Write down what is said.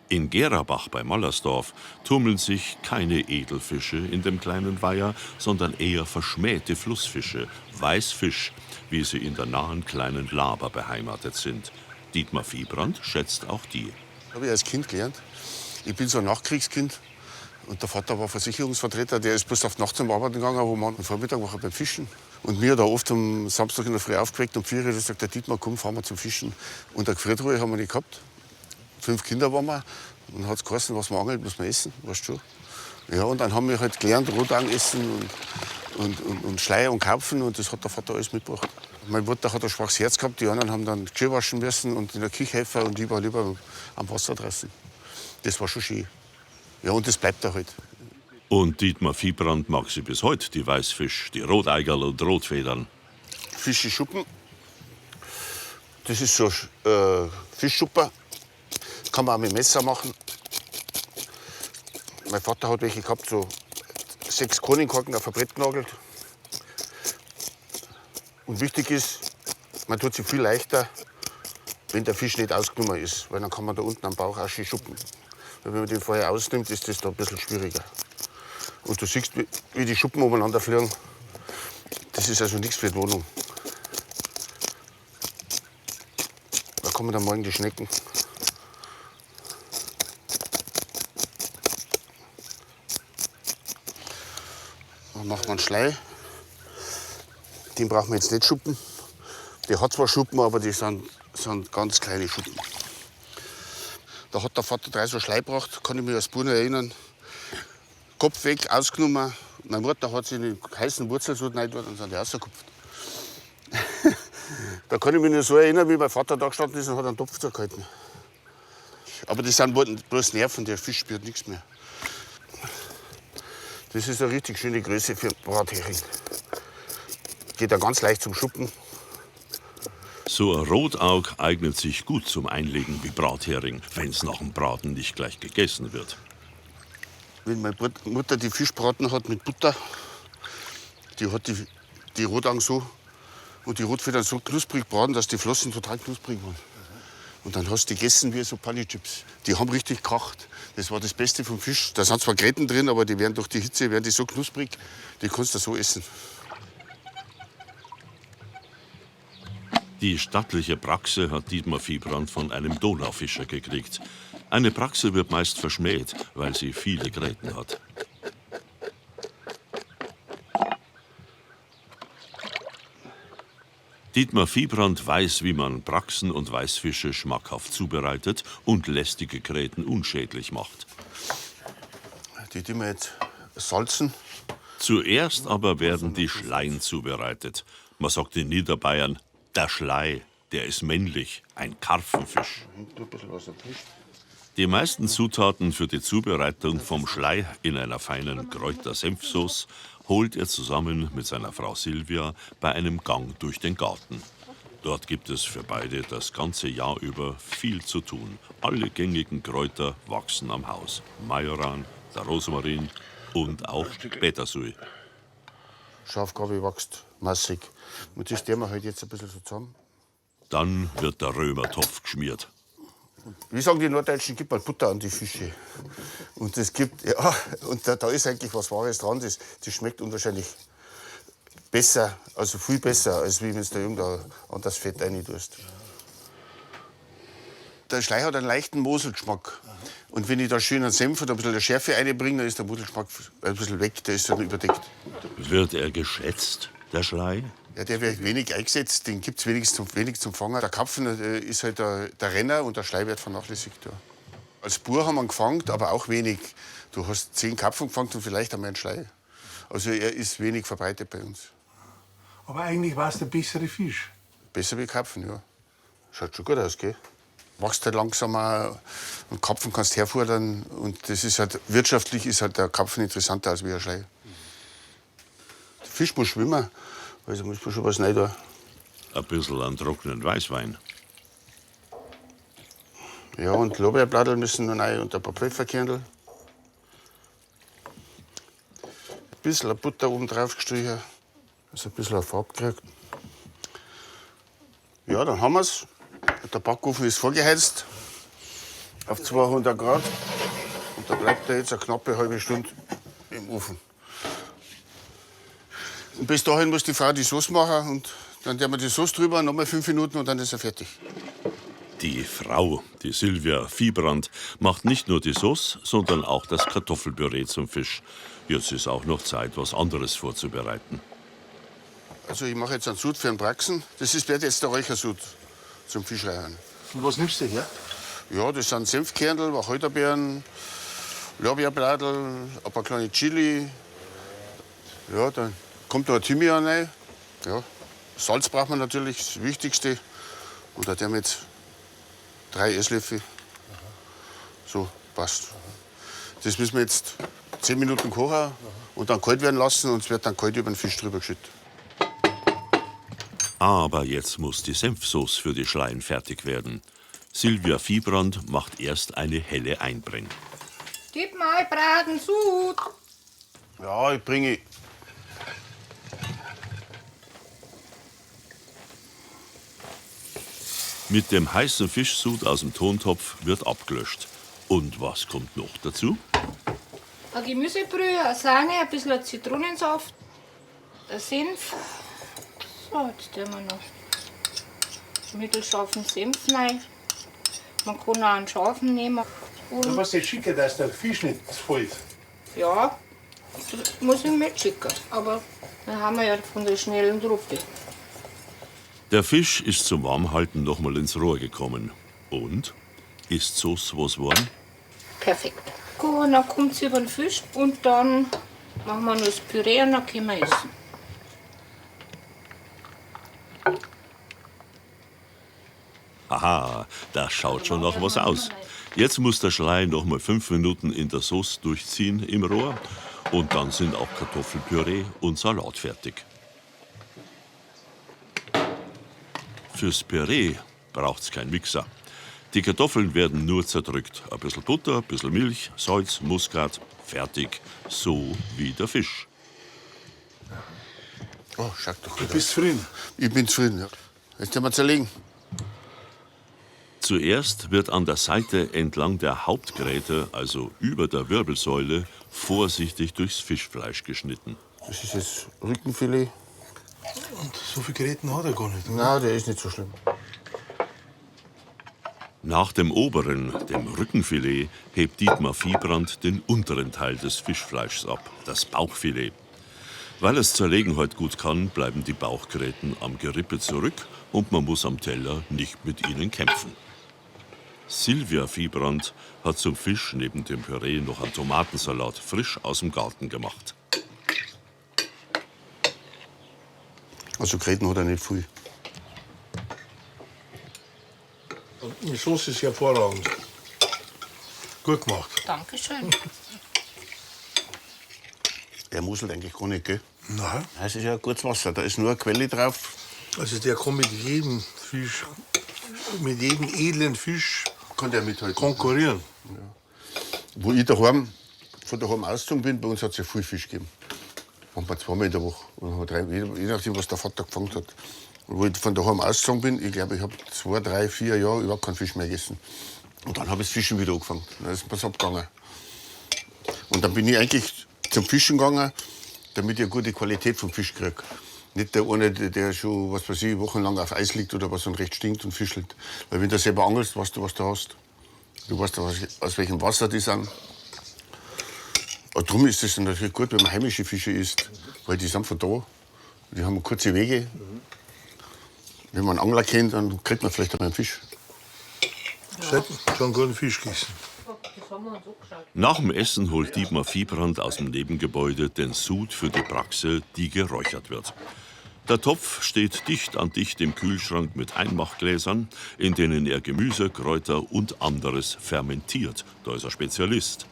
In Gerabach bei Mallersdorf tummeln sich keine Edelfische in dem kleinen Weiher, sondern eher verschmähte Flussfische, Weißfisch, wie sie in der nahen kleinen Laber beheimatet sind. Dietmar Fiebrand schätzt auch die. Habe ich als Kind gelernt. Ich bin so ein Nachkriegskind. Und der Vater war Versicherungsvertreter, der ist bloß auf die Nacht zum Arbeiten gegangen, wo man am Vormittag war er beim Fischen. Und mir da oft am Samstag in der Früh aufgeweckt um 4 Uhr, da sagt der Dietmar, komm, fahren wir zum Fischen. Und eine Gefriertruhe haben wir nicht gehabt. 5 Kinder waren wir. Und dann hat's geheißen, was man angelt, muss man essen, weißt du schon. Ja, und dann haben wir halt gelernt, Rotaugen essen und Schleier und Karpfen und das hat der Vater alles mitgebracht. Meine Mutter hat ein schwaches Herz gehabt, die anderen haben dann Geschirr waschen müssen und in der Küche helfen und ich war lieber am Wasser draußen. Das war schon schön. Ja, und das bleibt da halt. Und Dietmar Fiebrand mag sie bis heute, die Weißfisch, die Roteigerl und Rotfedern. Fische Schuppen. Das ist so Fischschuppen. Kann man auch mit Messer machen. Mein Vater hat welche gehabt, so 6 Kronenkorken auf ein Brett genagelt. Und wichtig ist, man tut sich viel leichter, wenn der Fisch nicht ausgenommen ist, weil dann kann man da unten am Bauch auch schön schuppen. Weil wenn man den vorher ausnimmt, ist das da ein bisschen schwieriger. Und du siehst, wie die Schuppen umeinander fliegen. Das ist also nichts für die Wohnung. Da kommen dann morgen die Schnecken. Dann macht man einen Schlei. Den brauchen wir jetzt nicht schuppen. Der hat zwar Schuppen, aber die sind ganz kleine Schuppen. Da hat der Vater 3 so Schlei gebracht, kann ich mich als Bub noch erinnern. Kopf weg, ausgenommen. Meine Mutter hat sich in die heißen Wurzeln so rein, dann sind die rausgekupft. Da kann ich mich noch so erinnern, wie mein Vater da gestanden ist und hat einen Topf zugehalten. Aber das sind bloß Nerven, der Fisch spürt nichts mehr. Das ist eine richtig schöne Größe für Brathering. Geht ja ganz leicht zum Schuppen. So ein Rotaug eignet sich gut zum Einlegen wie Brathering, wenn's nach dem Braten nicht gleich gegessen wird. Wenn meine Mutter die Fischbraten hat mit Butter, die hat die Rotaugen so und die Rotfedern so knusprig gebraten, dass die Flossen total knusprig waren. Und dann hast du die gegessen wie so Panichips. Die haben richtig gekocht. Das war das Beste vom Fisch. Da sind zwar Gräten drin, aber die werden durch die Hitze werden die so knusprig, die kannst du so essen. Die stattliche Brachse hat Dietmar Fiebrand von einem Donaufischer gekriegt. Eine Brachse wird meist verschmäht, weil sie viele Gräten hat. Dietmar Fiebrand weiß, wie man Brachsen und Weißfische schmackhaft zubereitet und lästige Gräten unschädlich macht. Die tun wir jetzt salzen. Zuerst aber werden die Schleien zubereitet. Man sagt in Niederbayern, der Schlei, der ist männlich, ein Karpfenfisch. Ein bisschen was am Tisch. Die meisten Zutaten für die Zubereitung vom Schlei in einer feinen Kräuter-Senfsauce holt er zusammen mit seiner Frau Silvia bei einem Gang durch den Garten. Dort gibt es für beide das ganze Jahr über viel zu tun. Alle gängigen Kräuter wachsen am Haus. Majoran, der Rosmarin und auch Petersil. Schafgarbe wächst massig. Und das stellen wir halt jetzt ein bisschen so zusammen. Dann wird der Römertopf geschmiert. Wie sagen die Norddeutschen, gib mal Butter an die Fische. Und das gibt, ja, und da ist eigentlich was Wahres dran. Das schmeckt unwahrscheinlich besser, also viel besser, als wie wenn du da irgendein anderes Fett rein tust. Der Schlei hat einen leichten Moselgeschmack. Und wenn ich da schön einen Senf und ein bisschen Schärfe reinbringe, dann ist der Moselgeschmack ein bisschen weg, der ist dann überdeckt. Wird er geschätzt, der Schlei? Ja, der wird wenig eingesetzt, den gibt's wenig zum Fangen. Der Karpfen ist halt der Renner und der Schlei wird vernachlässigt. Ja. Als Bub haben wir ihn gefangen, aber auch wenig. Du hast 10 Karpfen gefangen und vielleicht einmal einen Schlei. Also er ist wenig verbreitet bei uns. Aber eigentlich war's der bessere Fisch. Besser wie Karpfen, ja. Schaut schon gut aus, gell? Wächst halt langsamer und Karpfen kannst du herfordern. Und das ist halt, wirtschaftlich ist halt der Karpfen interessanter als wie ein Schlei. Der Fisch muss schwimmen, also muss man schon was rein tun. Ein bisschen an trockenen Weißwein. Ja, und Lorbeerblattel müssen noch rein und ein paar Pfefferkernel. Ein bisschen Butter oben drauf gestrichen, dass ein bisschen Farbe kriegt. Ja, dann haben wir's. Der Backofen ist vorgeheizt. Auf 200 Grad. Und da bleibt er jetzt eine knappe halbe Stunde im Ofen. Und bis dahin muss die Frau die Sauce machen und dann tun wir die Sauce drüber, noch mal 5 Minuten und dann ist er fertig. Die Frau, die Silvia Fiebrand, macht nicht nur die Sauce, sondern auch das Kartoffelpüree zum Fisch. Jetzt ist auch noch Zeit, was anderes vorzubereiten. Also ich mache jetzt einen Sud für den Braxen. Das ist, wird jetzt der Räuchersud zum Fischreichern. Und was nimmst du her? Ja, das sind Senfkernel, Wacholderbeeren, Lorbeerbladel, ein paar kleine Chili. Ja, dann kommt da ein Thymian rein. Ja. Salz braucht man natürlich, das Wichtigste. Und da tun wir jetzt 3 Esslöffel. So, passt. Das müssen wir jetzt 10 Minuten kochen und dann kalt werden lassen. Und es wird dann kalt über den Fisch drüber geschüttet. Aber jetzt muss die Senfsoße für die Schleien fertig werden. Silvia Fiebrand macht erst eine helle Einbrenn. Gib mal Bratensud. Ja, ich bringe. Mit dem heißen Fischsud aus dem Tontopf wird abgelöscht. Und was kommt noch dazu? Ein Gemüsebrühe, eine Sahne, ein bisschen Zitronensaft, ein Senf. So, jetzt tun wir noch mittelscharfen Senf rein. Man kann auch einen scharfen nehmen. Du Und musst jetzt schicken, dass der Fisch nicht fällt. ja, das muss ich mitschicken. Aber dann haben wir ja von der schnellen Truppe. Der Fisch ist zum Warmhalten noch mal ins Rohr gekommen. Und? Ist Sauce was geworden? Perfekt. Gut, dann kommt es über den Fisch und dann machen wir noch das Püree und dann können wir essen. Aha, das schaut schon nach was aus. Jetzt muss der Schlei noch mal 5 Minuten in der Sauce durchziehen im Rohr. Und dann sind auch Kartoffelpüree und Salat fertig. Fürs Püree braucht's keinen Mixer. Die Kartoffeln werden nur zerdrückt. Ein bisschen Butter, ein bisschen Milch, Salz, Muskat, fertig. So wie der Fisch. Oh, schaut doch Du gut aus. bist zufrieden. Ich bin zufrieden, ja. Jetzt können wir zerlegen. Zuerst wird an der Seite entlang der Hauptgräte, also über der Wirbelsäule, vorsichtig durchs Fischfleisch geschnitten. Das ist jetzt Rückenfilet. Und so viel Geräten hat er gar nicht. Nein, der ist nicht so schlimm. Nach dem oberen, dem Rückenfilet, hebt Dietmar Fiebrand den unteren Teil des Fischfleischs ab, das Bauchfilet. Weil es zerlegen heute gut kann, bleiben die Bauchgräten am Gerippe zurück und man muss am Teller nicht mit ihnen kämpfen. Silvia Fiebrand hat zum Fisch neben dem Püree noch einen Tomatensalat frisch aus dem Garten gemacht. Also Gräten hat er nicht viel. Die Sauce ist hervorragend. Gut gemacht. Dankeschön. Er muselt eigentlich gar nicht, gell? Nein. Das ist ja gutes Wasser, da ist nur eine Quelle drauf. Also der kann mit jedem Fisch, mit jedem edlen Fisch Kann der mithalten. konkurrieren. Wo ich daheim, von daheim ausgezogen bin, bei uns hat es ja viel Fisch gegeben. Manchmal zweimal in der Woche oder drei, je nachdem, was der Vater gefangen hat. Und wo ich von daheim ausgezogen bin, ich glaube, ich habe 2, 3, 4 Jahre überhaupt keinen Fisch mehr gegessen. Und dann habe ich das Fischen wieder angefangen. Dann ist was abgegangen. Und dann bin ich eigentlich zum Fischen gegangen, damit ich eine gute Qualität vom Fisch kriege. Nicht der eine, der schon, was weiß ich, wochenlang auf Eis liegt oder was und recht stinkt und fischelt. Weil wenn du selber angelst, weißt du, was du hast. Du weißt, aus welchem Wasser die sind. Und darum ist es dann natürlich gut, wenn man heimische Fische isst, weil die sind von da. Die haben kurze Wege. Wenn man einen Angler kennt, dann kriegt man vielleicht auch einen Fisch. Selten schon einen guten Fisch gegessen. Nach dem Essen holt Dietmar Fiebrand aus dem Nebengebäude den Sud für die Brachse, die geräuchert wird. Der Topf steht dicht an dicht im Kühlschrank mit Einmachgläsern, in denen er Gemüse, Kräuter und anderes fermentiert. Da ist er Spezialist.